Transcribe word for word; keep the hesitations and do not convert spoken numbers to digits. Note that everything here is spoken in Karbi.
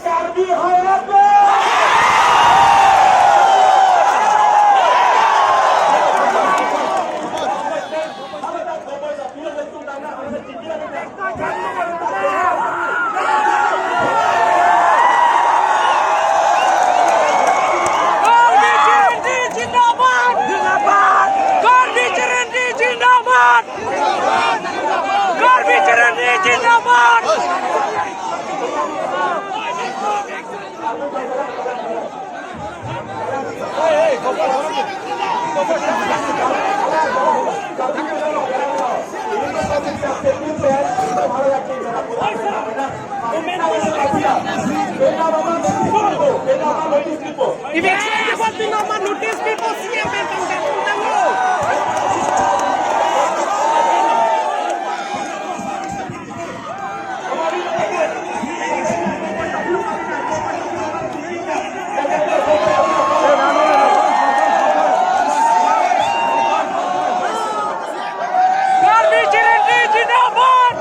Karbi hoyakbe. Karbi Chirindi Zindabad! Zindabad! Karbi Chirindi Zindabad! Karbi Chirindi Zindabad! Election ke baad bhi nama notice people C M pen tang tang tang lo. Karbi Chirindi Zindabad!